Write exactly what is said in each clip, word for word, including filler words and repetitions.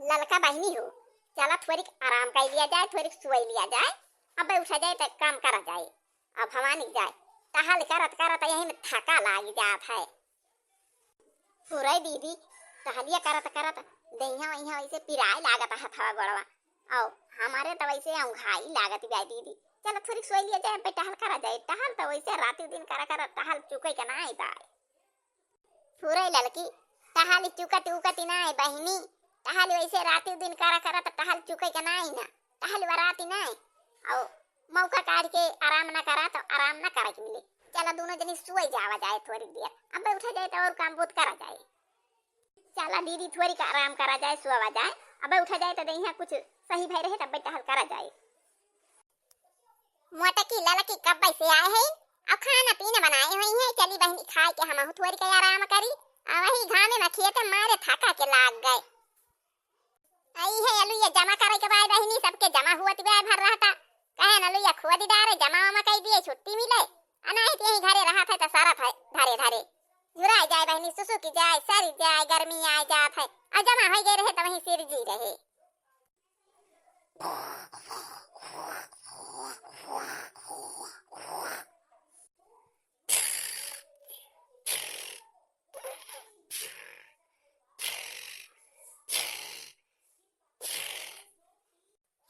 ललका बहिनी हो, चला थोरिक आराम कइ लिया जाए, थोरिक सोइ लिया जाए, अब्बे उठा जाए त काम करा जाए। अब भवानी जाए, टहल करत करत यही में थका लागि जात है। फुरै दीदी, टहलिया करत करत देहिया वहिया वैसे पिराए लागत है हथवा गोड़वा, और हमारे त वैसे औंघाई लागत बा दीदी। चला थोरिक सोइ लिया जाए, अब्बे टहल करा जाए, टहल त वैसे राती दिन करा करा टहल चुकै के नाहीं बाय। फुरै ललकी, टहल चुकत उकत नाहीं बहिनी, टहल वैसे राती दिन करा करा त टहल चुकै के नाहीं ना, टहल बराती नाहीं। और मौका काढ़ के आराम ना करा त आराम ना करे के मिले। चला दुनो जनी सोइ जावा जाए थोरिक देर, अब्बे उठा जाए त और काम बहुत करा जाए। चला दीदी थोरिक आराम करा जाए, सोवा जाए, अब्बे उठा जाए त देहिया कुछ सही भई रहे तब्बे टहल करा जाए। मोटकी ललकी कब्बे से आए हैं, अब खाना पीना बनाए हुई हैं, चली बहिनी खाए के हमहू थोरिक आराम करी। अब वही घामे में खेते मारे थका के लाग गए। आई है अलुइया जमा करे के बाय बहिनी, सबके जमा हुवत बाय भर रहता। कहे न अलुइया खोदी डारे, जमा वमा कइ दिए, छुट्टी मिले। आ नाहीं त यही घरे रहत है त सरत है धरे धरे। झुराइ जाए बहिनी, सुसुकी जाए, सरी जाए, गर्मी आइ जात है। आ जमा होइ गए रहे त वहीं सिरजी रहे।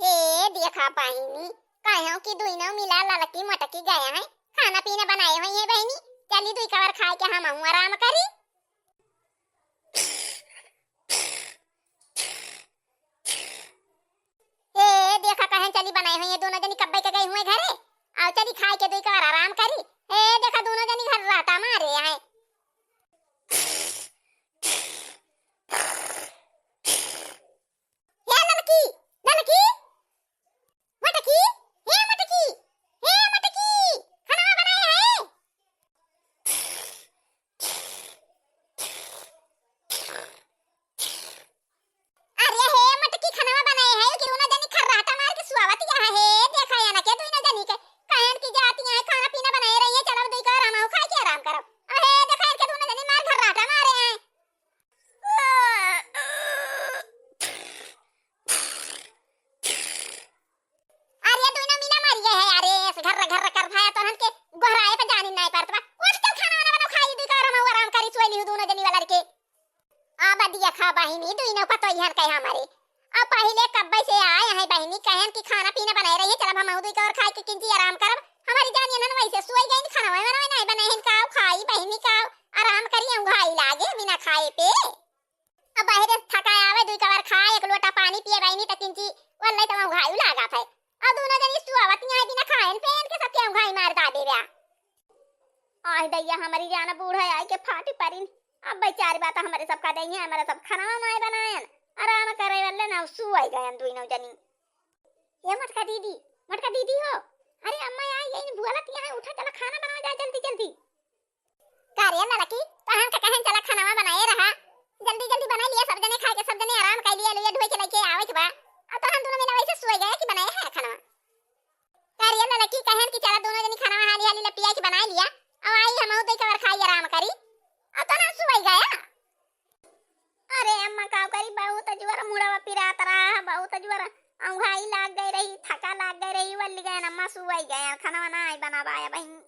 हे देखा बहिनी, कहेउ कि दुइनौ मिला ललकी मोटकी गया है, खाना पीना बनाए हुई है बहिनी, चली दुइ कवर खाए के हमहू आराम करी। हे देखा कहेन चली बनाए हुई है, दुनो जनी कब्बे के गई हुई घरे, आओ चली खाए के दुइ कवर आराम करी। हे देखा दुनो जनी घर रहता मारे हैं। हे ललकी, ललकी, मटकी, हे मटकी, हे मटकी, खाना बनाए है? अरे हे मटकी, खाना बनाए है कि दुनो जनी खर्राटा मार के सुआवत यहाँ है, देखा या ना के दुनो जनी के कहन की जाती है, खाना पीना बनाए रही है, चलो दुइ का आराम आओ, खाए के आराम करो। अरे देखा इनके दुनो जनी मार खर्राटा मारे हैं। अरे दुइनो मिला मरिए है, अरे ऐसे घर्र घर्र कर भाया तोहन के गोहराए पे जानी नाई परत बा। उठ चल खाना वाना बनाओ, खाई दुइ का आराम, आराम करी सोई लिहु दुइनो जनी वाला के। अब दिया खा बहिनी, दुइनो पतोहियन कहे हमारे। अब पहिले कब्बे से आए हैं बहिनी, कहन कि खाना पीना बनाए रहिए, चलब हमहू दुइ का और खाए के किंची आराम करब। हमारी जानियन हन वैसे सोई गइन, खाना वाना नाई बनाए हन, काव खाई बहिनी काव, आराम करी, औंघाई लागे बिना खाए पे। अब बाहरे थका आवे, दुइ कवर खाए, एक लोटा पानी पिए बहिनी, त किंची वल्ले त औंघाई लागत है। अब दुनो जनी सुआवत यहाँ बिना खाएन पेन के सबके औंघाई मार दा देव्या। आह दैया, हमारी जान बूढ़ा आई के फाटी परिन। अब बेचारी बात हमारे सब का दइया, हमारे सब खाना नाई बनायन, आराम करे वाले ना, सुआई गयन दुइनो जनी। ए मोटका दीदी, मोटका दीदी हो, अरे अम्मा आई गइन, बुआलत यहाँ, उठा चला खाना बनावा जाए जल्दी जल्दी। का रे ललकी, तहन के कहन चला खानावा बनाए रहा, जल्दी जल्दी बनाई लिया, सब जने खाए के, सब जने आराम कर लिया, लुइया ढोई के लेके आवे के बा। अब तहन दुनो मिला वैसे सोई गया कि बनाए है खानावा। का रे ललकी, कहन कि चला दुनो जनी खानावा हाली हाली लपिया के बनाए लिया, अब आई हमहू दुइ कवर खाई आराम करी, अब तहन सोई गया। अरे अम्मा का करी, बहुत जोर मुड़वा पिरात रहा, बहुत जोर औंघाई लाग गई रही, थका लाग गई रही, वल्ली गयन अम्मा सुआई गयन, खानावा नाई बनावा बहिनी।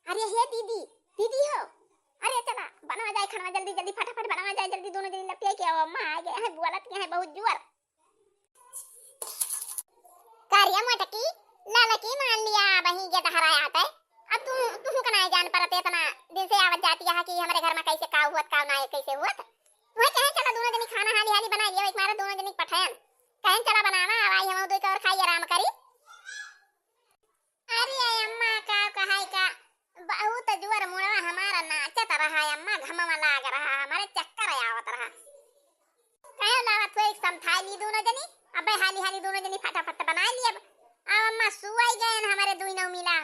अरे हे दीदी, दीदी हो, अरे चला बनवा जाए खाना जल्दी जल्दी, फटाफट बनवा जाए जल्दी, दुनो जनी लपिया के आओ, अम्मा आ गए हैं, बुआलत के हैं बहुत जोर। का रे मोटकी, ललकी मान लिया बही के तहरा आते, अब तू तू का नाई जान परत, इतना दिन से आवत जाती है कि हमारे घर में कैसे का हुआ, का नाई कैसे हुआ। वही कहे चला दुनो जनी खाना हाली हाली बना लिया, एक मारे दुनो जनी पठायन, कहे चला बनावा, अब आई हम दुइ का और खाई आराम करी। अरे अम्मा, का कहाई का, बहुत जोर मुड़वा हमारा नाचत रहा अम्मा, घमवा लाग रहा, हमारे चक्कर आवत रहा। कहे लावा थोड़ी समझाई ली दुनो जनी, अबे हाली हाली दुनो जनी फटाफट बनाई ली अब। अब अम्मा सुआई गयन हमारे दुइनो मिला।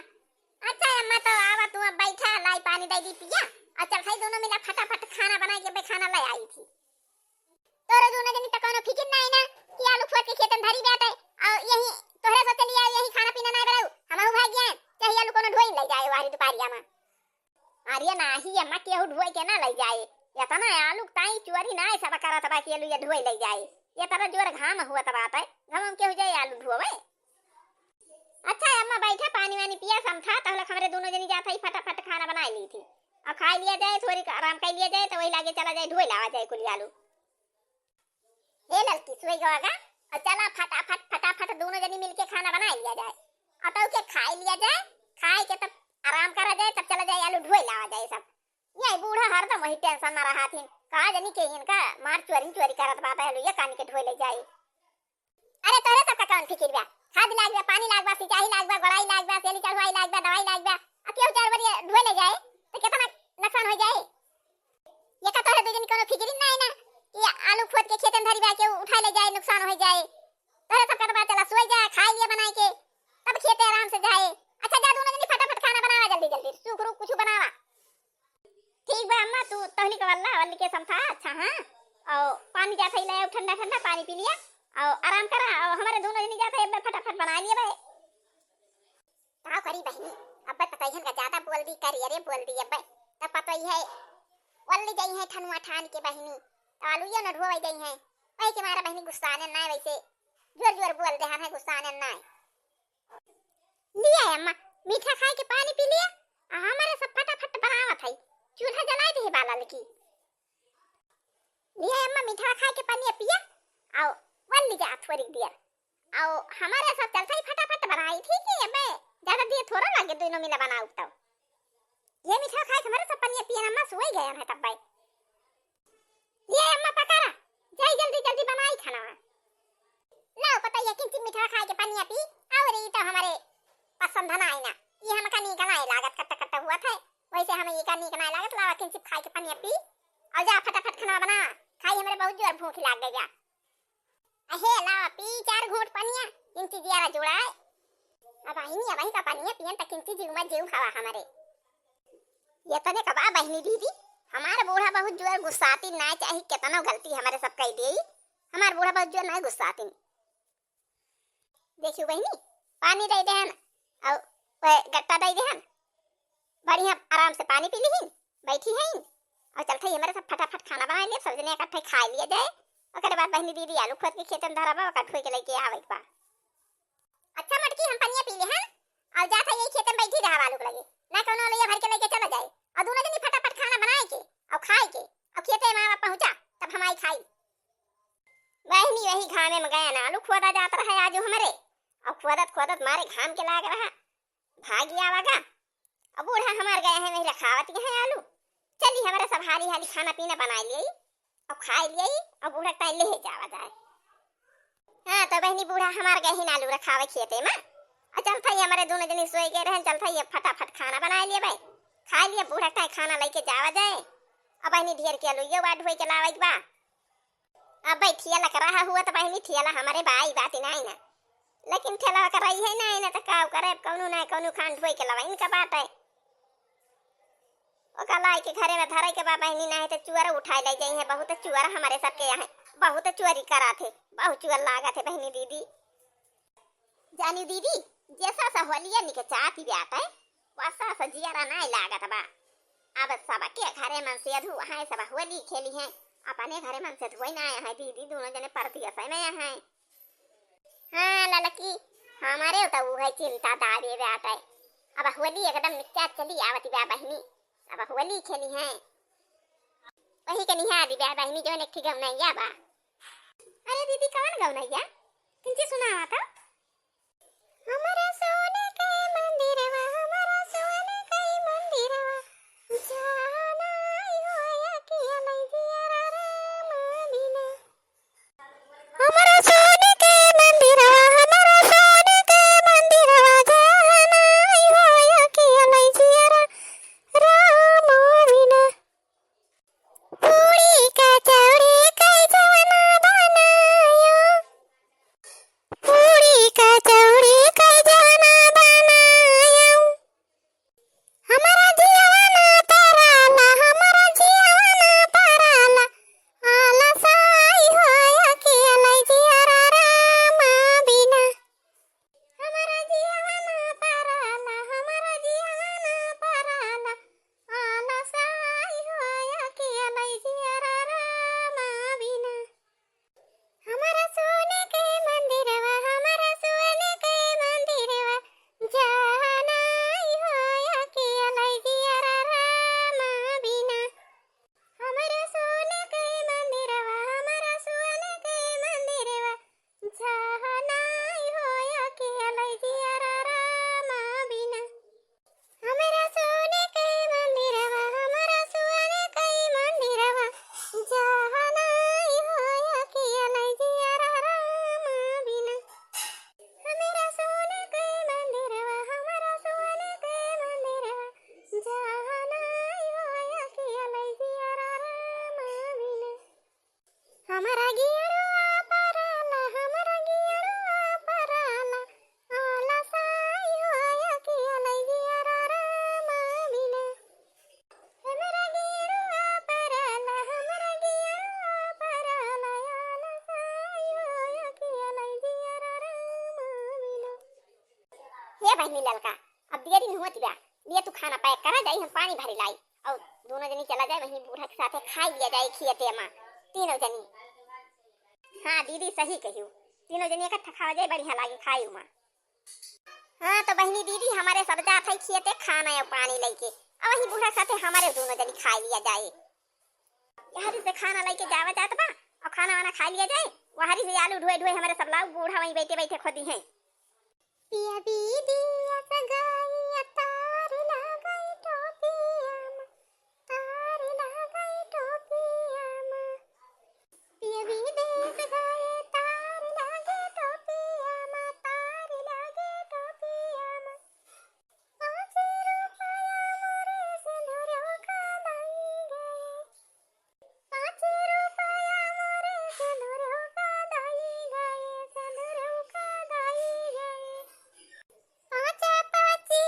अच्छा अम्मा, तो आवा तू अब बैठा, लाई पानी दे दी पिया, और चल खाई दुनो मिला फटाफट खाना बनाई के, अबे खाना ले आई थी। तोरे दुनो जनी त कौनो फिकिर नाई ना कि आलू खोद के खेतन धरी बाटे, और यही तोहरे से चली आई, यही खाना पीना नाई बनाऊ, हमहू भाग गए, चाहे आलू कौनो ढोई ले जाए वारी दुपहरिया में। अरे नाही अम्मा, केहू ढोई के ना ले जाए, इतना आलू ताई चोरी नाई सब करत बा कि आलू ये ढोई ले जाए। ये तरह जोर घाम हुआ तब आता है, घाम में केहू जाए आलू धोवे? अच्छा अम्मा, बैठा, पानी वानी पिया, समथा, तहलक हमरे दोनों जनी जात है, फटाफट खाना बनाई ली थी, अब खाई लिया जाए, थोड़ी आराम कर लिया जाए, तो वही लागे चला जाए, धोए लावा जाए कुली आलू। हे ललकी, सोई गवा गा? और चला फटाफट, फटाफट दोनों जनी मिलके खाना बनाई लिया जाए। और तब के खाई लिया जाए, खाई के तब आराम करा जाए, तब चला जाए आलू धोए लावा जाए सब। ये बूढ़ा हरदम वही tension में रहा थीन। का जनी के इनका मार चोरी चोरी करत बात है, लुइया कान के धोए ले जाए। अरे तोरे सबका कौन फिकिर बा? खाद लाग बा, पानी लाग बा, सिंचाई लाग बा, गोड़ाई लाग बा, सेली चढ़वाई लाग बा, दवाई लाग बा। अब केहू चार बजे धोए ले जाए तो कितना नुकसान हो जाए। ये का तोरे दू जनी कोनो फिकिर ना है ना कि आलू खोद के खेते में धरी बा, केहू उठा ले जाए, नुकसान हो जाए। तोरे सबका तो बात चला, सोई जा, खाई लिया बनाई के, तब खेते आराम से जाए। अच्छा जा दोनों जनी फटाफट खाना बनावा, जल्दी जल्दी सूख रूख कुछ बनावा। ठीक बा अम्मा, तू तहली के वल्ला, वल्ली के समथा, अच्छा हाँ, और पानी जात है ले आओ ठंडा ठंडा पानी पी लिया, और आराम करा, और हमारे दोनों जनी जात है, अब फटाफट बना लिया भाई। का करी बहिनी, अब पतोहियन का ज्यादा बोल दी करी, अरे बोल दी अब, तब पतोही है वल्ली जाई है ठनुआ ठान के बहिनी, तो आलूयो न ढोवे जाई है, वही के मारा बहिनी गुस्साने ना है, वैसे जोर जोर बोल दे हम है गुस्साने ना है। लिया अम्मा, मीठा खाए के पानी पी लिया, आ हमारे सब फटाफट बनावत है, चूल्हा जलाए दे बाला लकी। लिया अम्मा, मीठा खाए के पानी पिया, आओ वल्ली जा थोड़ी दिया, आओ हमारे सब चलता ही फटाफट बनाई थी कि अबे ज्यादा दिए थोड़ा लगे दोनों मिला बनाऊ तो। ये मीठा खाए के हमारे सब पानी पिया अम्मा सोई गए हैं तब भाई। ये अम्मा पकारा, जाई जल्दी जल्दी बनाई खाना। लाओ पता ये किंची मीठा खाए के पानी पी, और ई तो हमारे पसंद ना आई ना, ये हमका नीक ना लागत, कट्टा कट्टा हुआ था, वैसे हमें ये का नीक ना लागत। लाओ किंची खाए के पानी पी, और जा फटाफट खाना बना, खाई हमरे बहुत जोर भूख लाग गया। अहे लाओ पी चार घूंट पनिया, किंची जियारा जुड़ाए। अब आईनी अब का पनिया पियन त किंची जीव में जीव हवा हमारे। ये तने कबा बहिनी दीदी, हमार बूढ़ा बहुत जोर गुस्साती ना, चाही केतनो गलती हमारे सब कह दिए, हमार बूढ़ा बहुत जोर ना गुस्साती। देखियो बहिनी, पानी दे देहन, और वह गट्टा दे देहन, बढ़िया आराम से पानी पी लिहिन, बैठी हैं, और चलते ही हमारे सब फटाफट खाना बना लिए, सब जने इकट्ठे खा लिया जाए। ओकरे बाद बहिनी दीदी आलू खोद के खेते में धरा बा, ओकर ढोई के लेके आवे के बा। अच्छा मटकी, हम पनिया पी ले हैं, और जात है यही खेते में बैठी रहा आलू के लगे, ना कोनो लोया भर के लेके चला जाए, और दोनों जनी फटाफट खाना बनाए के, और खाए के, और खेते में पहुँचा, तब हम आई खाई। बहिनी वही घामे में गया ना आलू खोदा जात रहा आज हमरे, और खोदत खोदत मारे घाम के लाग रहा, भागी आवा गा। अब बूढ़ा हमार गए हैं, वही रखावत हैं आलू। चली, हमारे सब हाली हाली खाना पीना बनाई लिए, अब खाई लिए, अब बूढ़ा ताई ले जावा जाए। हाँ, तो बहिनी बूढ़ा हमार गए हैं आलू रखावे खेते में। और चलता ही हमारे दोनों जनी सोए गए रहे, चलता ही फटाफट खाना बनाई लिए भाई, खाई लिए, बूढ़ा ताई खाना लेके जावा जाए। अब बहिनी ढेर के आलू ये बाट हुए के लावे के बा। अब भाई ठेला का रहा हुआ तो बहिनी ठेला हमारे भाई बात ही नहीं ना, लेकिन ठेला का रही है नहीं ना तो का करे, अब कौनो ना कौनो खान ढोई के लवाइन का बात है। ओका लाई के घरे में धरे के बा बहिनी, नहीं तो चुअर उठाए ले जाई है। बहुत चुअर हमारे सबके यहाँ, बहुत चोरी करा थे, बहुत चुअर लागा थे बहिनी दीदी। जानी दीदी, जैसा सा होलिया निके चाहती बात है, वैसा सा जियारा नहीं लागत बा। अब सबके घरे मन से अधू है, सब होली खेली हैं, अपने घरे मन से धोई ना आए हैं दीदी, दोनों जने परदेस में हैं। हाँ ललकी, हमारे तो उहे चिंता दाबे बाटे। अब होली एकदम निच्चा चली आवती बा बहिनी, अब होली खेली हैं। वही के निहा दी बा बहिनी, जौन एक ठे गौनैया बा। अरे दीदी, कौन गौनैया? किंची सुनावा तो। हमारा सोने के मंदिरवा, हमारा सोने के मंदिरवा, जाना आई हो या कि अलैजिया राम बिना। हमारा सोने के मंदिरवा, हमारा सोने के मंदिरवा, जाना आई हो या कि अलैजिया रा-, राम बिना। पूरी कचौड़ी कई जवना बनायो, पूरी गियरवा पराला, हमरा गियरवा पराला, आला सायो अकिया लै गियरा रामा बिना। हमरा गियरवा पराला, हमरा गियरवा पराला, आला सायो अकिया लै गियरा रामा बिना। हे बहिनी ललका, अब दिया दिन हुआ तिया, लिया तू खाना pack करा जाई, हम पानी भरी लाई, और दोनों जनी चला जाए वहीं बूढ़ा के साथे खाई लिया जाए खियते मा, तीनों जनी। हाँ दीदी सही कहियो, तीनों जनी इकट्ठा खावा जाए बढ़िया लागे खाई मा। हाँ तो बहिनी दीदी हमारे सब जात है खियते खाना और पानी लेके, अब वहीं बूढ़ा के साथे हमारे दोनों जनी खाई लिया जाए। यहरी से खाना लेके जावा जात बा और खाना वाना खा लिया जाए। वहरी से आलू ढोए ढोए हमारे सब लाओ, बूढ़ा वहीं बैठे बैठे खोदी हैं। पिया विदेश गए तार लागई टोपिया मा, तार लागई टोपिया मा। पिया विदेश गए तार लागे टोपिया मा, तार लागे टोपिया मा। पाँच रुपया मोरे सेंदुरवा का दाई गए। पाँच रुपया मोरे सेंदुरवा का दाई गए, सेंदुरवा का दाई गए। पाँच पाँची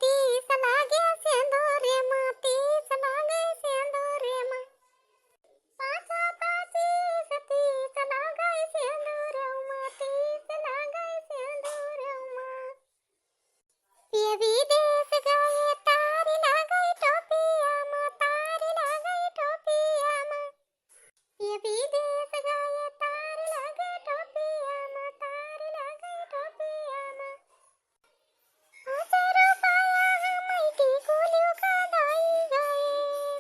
तीस लागे सेंदुरे मा, तीस लागे सेंदुरे मा। पाँच पाँची तीस लागे सेंदुरे मा, तीस लागे सेंदुरे मा। पिया विदेश गए तार लागई टोपिया मा, तार लागई टोपिया मा। पिया विदेश गए तार लागई टोपिया मा, तार लागई टोपिया मा। पाँच रुपया हमई टिकुलियो का दाई गए,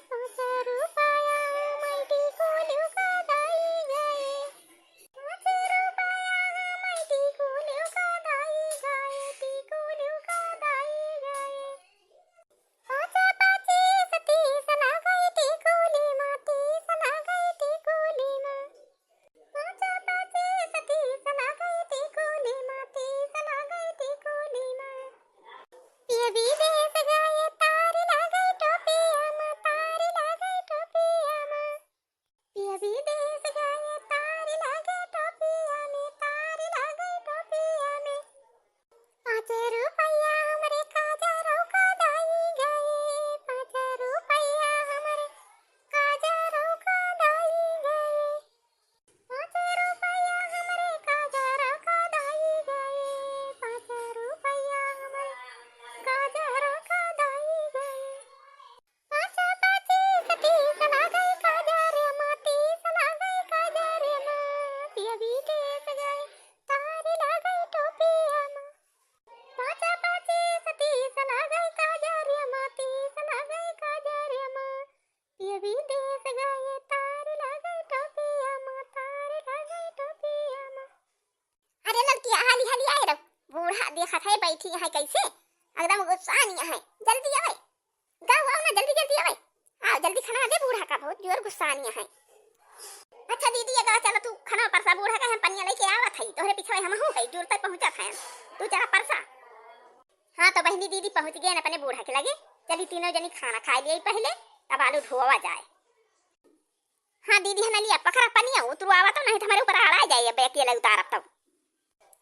पाँच रुपया हमई टिकुलियो का दाई गए। पाँच रुपया हमई टिकुलियो का दाई गए, टिकुलियो का दाई गए। पाँच पाँची तीस लागई टिकुली मा, तीस लागई टिकुली मा। पाँच पाँची तीस लागई टिकुली मा, तीस लागई टिकुली मा। पिया विदेश गए तार लागई टोपिया मा, तार लागई टोपिया मा। पिया विदेश गए तार लागे टोपिया में, तार लागे टोपिया में। पाँच रुपया हमरे काजरौ का दाई गए, पाँच रुपया हमरे काजरौ का दाई गए। पाँच रुपया हमरे काजरौ का दाई गए, पाँच रुपया हमरे काजरौ का दाई गए। पाँच पाँची तीस लागई काजरे मा, तीस लागई काजरे मा। पिया विदेश गए तार लागई टोपिया मा। पाँच पाँची तीस लागई काजरे मा, तीस लागई काजरे मा। पिया विदेश गए तार लागई टोपिया मा, तार लागई टोपिया मा। अरे ललकिया, हाली हाली आए रहो। बूढ़ा देखत है बैठी है कैसे, एकदम गुस्सानी है। जल्दी आवे, गाओ, आओ ना, जल्दी जल्दी आवे। आओ जल्दी खाना दे बूढ़ा का, बहुत जोर गुस्सानी है। अच्छा दीदी, ये गाओ, चलो तू खाना परसा बूढ़ा का, हम पनिया लेके आवत है, तोहरे पीछे हम हूँ है, दूर तक पहुँचत है, तू चला परसा। हाँ तो बहिनी दीदी पहुँच गए अपने बूढ़ा के लगे। चली तीनों जनी खाना खा लिए पहले, तब आलू धोवा जाए। हाँ दीदी, है ना, लिया पकड़ा पनिया, उतरवावा तो, नहीं तो हमारे ऊपर अड़ा जाए, अब अकेले उतारब तब।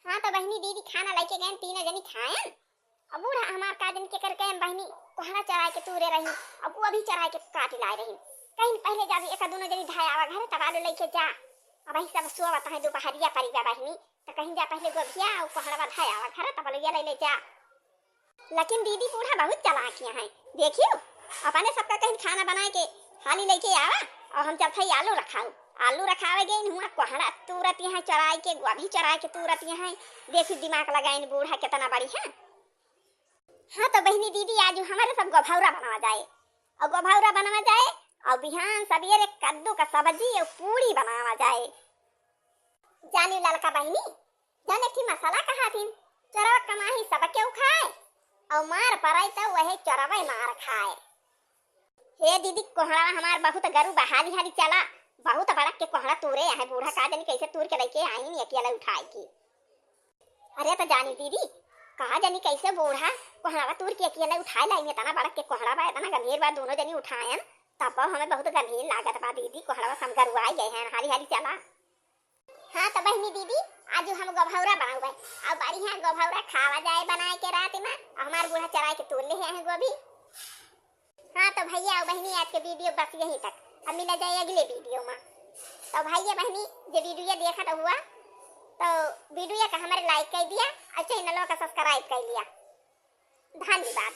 हाँ तो बहिनी दीदी खाना लेके गए, तीनों जनी खाएन। अब बूढ़ा हमार का जनी के करके बहिनी कोहड़ा चराए के तूरे रही, अब वो अभी चराए के काट लाए रही। कहीं पहले जाबी एक दोनों जनी धाय आवा घरे, तब आलू लेके जा। अब वही सब सोवत है, दोपहरिया परी बा बहिनी, तो कहीं जा पहले गोभिया और कोहड़ा धाय आवा घरे, तब आलू ले ले जा। लेकिन दीदी बूढ़ा बहुत चालाक हैं, देखियो, अपने सबका कहीं खाना बनाए के हाली लेके आवा, और हम चलते ही आलू रखाऊ। आलू रखावे गई हुआ, कोहड़ा तूरत यहाँ चराए के, गोभी चराए के तूरत यहाँ। देखी दिमाग लगाइन बूढ़ा कितना बड़ी है। हाँ तो बहिनी दीदी, आज हमारे सब गोभौरा बनावा जाए, और गोभौरा बनावा जाए, और बिहान सवेरे कद्दू का सब्जी और पूड़ी बनावा जाए। जानी ललका बहिनी, जाने की मसाला कहा थी, चोरवा कमाही सबके उखाए, और मार पड़े तो वही चोरवे मार खाए। हे दीदी, कोहड़ा हमार बहुत गरु बहाली हाली चला, बहुत बड़ा के कोहड़ा तूरे है बूढ़ा, का जानी कैसे तूर के लेके आई नहीं अकेला उठाए के। अरे तो जानी दीदी, का जानी कैसे बूढ़ा कोहड़ा तूर के अकेला उठाए लाई, इतना बड़ा के कोहड़ा बा, इतना गंभीर बा, दोनों जनी उठायन, तब हमें बहुत गंभीर लागत बा दीदी, कोहड़ा हम गरुआई गए हैं, हाली हाली चला। दीदी, आज हम गोभौरा बनावे, अब बढ़िया गोभौरा खावा जाए बनाए के रात में, और हमार बूढ़ा चराए के तोड़ ले हैं गोभी। हाँ तो भैया और बहनी, आज के वीडियो बस यहीं तक, अब मिला जाए अगले वीडियो में। तो भैया बहनी, जे वीडियो देखत हुआ तो वीडियो का हमारे लाइक कर दिया और चैनलों का सब्सक्राइब कर लिया। धन्यवाद।